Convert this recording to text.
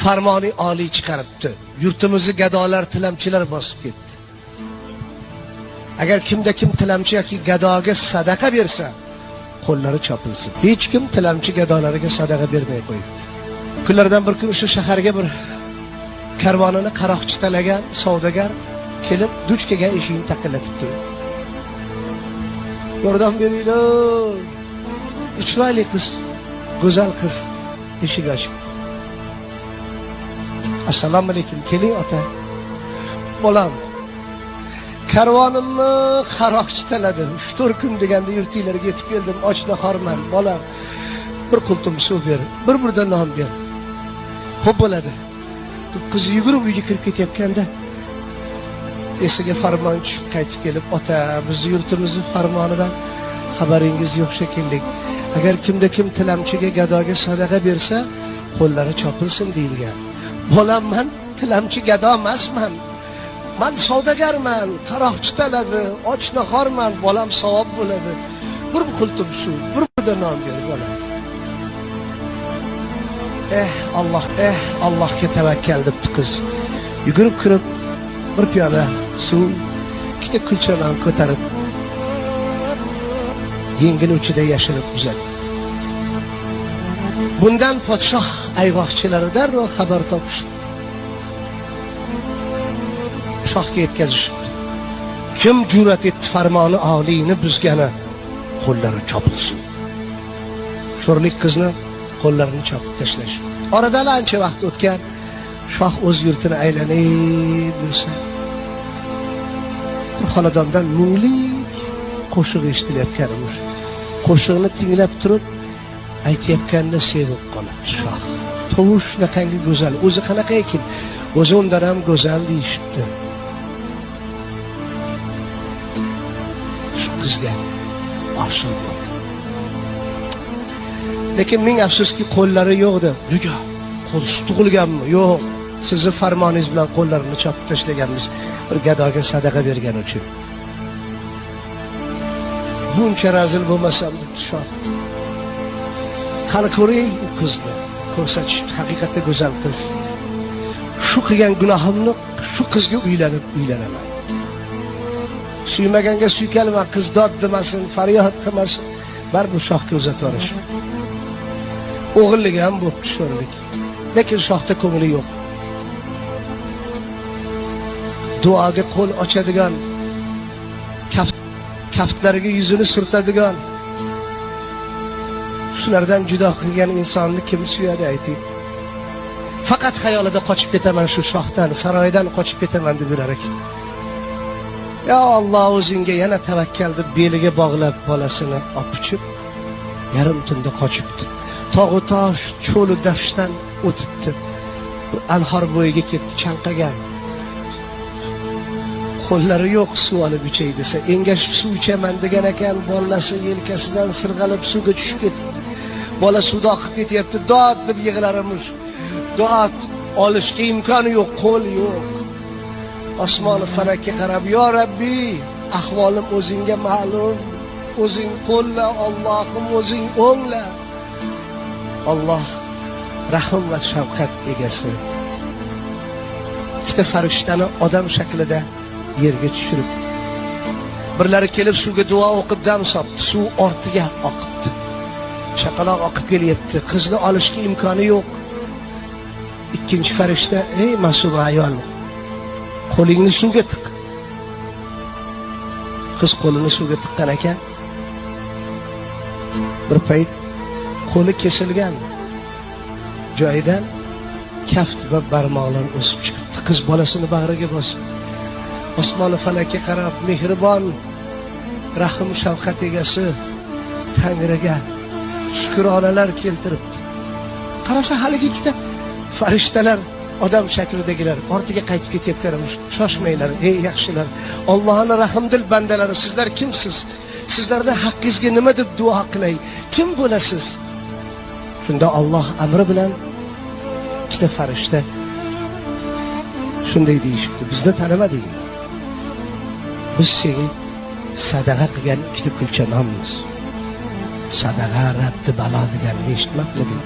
Farmoni oliy chiqaribdi. Yurtimizni gadolar, tilamchilar bosib ketdi. Agar kimda kim tilamchi yoki gadoga sadaqa bersa, qo'llari chopilsin. Hech kim tilamchi gadolariga sadaqa bermay qo'yibdi. Kunlardan bir kun o'sha shaharga bir karvonini qaroqchi talagan savdogar kelib duch kelgan eshigini taqillatibdi. Yordam beringlar. Chiroyli qiz, go'zal qiz eshik ochib. Assalomu alaykum, keling ota. Bolam, karvonimni qaroqchi taladi. 3-4 kun deganda yurtinglarga yetib keldim, ochna horman. Bolam, bir qultum suv ber, bir burda non ber. Xo'p bo'ladi. Qiz yugurib uyga kirib ketayotganda esiga farmon tushib qaytib kelib, ota, bizni yurtimizni farmonidan xabaringiz yo'q shekilli. Agar kimda kim tilamchiga, gadoga sadaqa bersa, qo'llari chopilsin deyilgan. Bolam, man tilamchi gado emasman. Man savdogarman, qaroqchi taladi, och nahorman, bolam savob bo'ladi. Bir qultum suv, bir burda non ber bolam. Allah, Allohga tavakkal debdi qiz. Yugurib kirib bir piyola suv, ikkita kulcha non ko'tarib yengil uchida yashirib uzatdi. Bundan podshoh ayg'oqchilari darrov xabar topishdi. Shohga yetkazishibdi. Kim jur'at etdi farmoni oliyni buzgani, qo'llari chopilsin. Sho'rlik qizni qo'llarini chopib tashlashdi. Oradan ancha vaqt o'tgan, shoh o'z yurtini aylanib yursa, bir xonadondan mungli qo'shiq eshitilayotgan emish. Qo'shiqni tinglab turib aytayotganini sevib qolibdi shoh. Tovush shunaqangi go'zal, o'zi qanaqa ekan? O'zi undan ham go'zal deyishibdi. Shu qizga oshiq bo'ldi. Lekin ming afsuski qo'llari yo'qdi. Nega? Qo'lsiz tug'ilganmi? Yo'q. Sizni farmoningiz bilan qo'llarini chopib tashlaganmiz bir gadoga sadaqa bergan uchun. Buncha razil bo'lmasam debdi shoh. Hali ko'ray u qizni. Ko'rsatishdi, haqiqatda go'zal qiz. Shu qilgan gunohimni shu qizga uylanib uylanaman. Suymaganga suykalma, qiz dod demasin, faryod qilmasin. Baribir shohga uzatib yuborishdi. O'g'illigi ham bo'pti sho'rlik. Lekin shohda ko'ngli yo'q. Duoga qo'l ochadigan, kaftlariga yuzini surtadigan, shulardan judo qilgan insonni kim suyadi ayting? Faqat xayolida qochib ketaman shu shohdan, saroydan qochib ketaman deb yurar ekan. Ya Alloh, o'zingga yana tavakkal deb beliga bog'lab bolasini olib yarim tunda qochibdi. Tog'u tosh, cho'lu dashtdan o'tibdi. Anhor bo'yiga ketdi, chanqagan. Qo'llari yo'q suv olib ichay desa, engashib suv ichaman degan ekan, bolasi yelkasidan sirg'alib suvga tushib ketibdi. Bola suvda oqib ketyapti, dod deb yig'larimiz. Dod olishga imkoni yo'q, qo'l yo'q. Osmoni falakka qarab, "Yo Rabbi, ahvolim o'zingga ma'lum. O'zing qo'lla, Allohim, o'zing o'ngla." Alloh rahm va shafqat egasi. Ikkita farishtani odam shaklida yerga tushiribdi. Birlari kelib suvga duo o'qib dam sopdi, suv ortiga oqibdi. Chaqaloq oqib kelyapti, qizni olishga imkoni yo'q. Ikkinchi farishta, "Ey ma'suma ayol, qo'lingni suvga tiq." Qiz qo'lini suvga tiqqan ekan. Bir payt qo'li kesilgan joyidan kaft va barmoqlar o'sib chiqibdi. Qiz bolasini bag'riga bosib, osmoni falakka qarab, mehribon, rahm shafqat egasi Tangriga shukronalar keltiribdi. Qarasa haligi ikkita farishtalar, odam shaklidagilar ortiga qaytib ketayotgan emish. Shoshmanglar, ey yaxshilar, Allohning rahmdil bandalari, sizlar kimsiz? Sizlarning haqqingizga nima deb duo qilay? Kim bo'lasiz? Shunda Alloh amri bilan ikkita farishta shunday deyishibdi: bizni tanimadingmi? Biz seni sadaqa qilgan ikkita kulcha nonmiz. Sadaqa raddi balo deganni eshitmabmiding?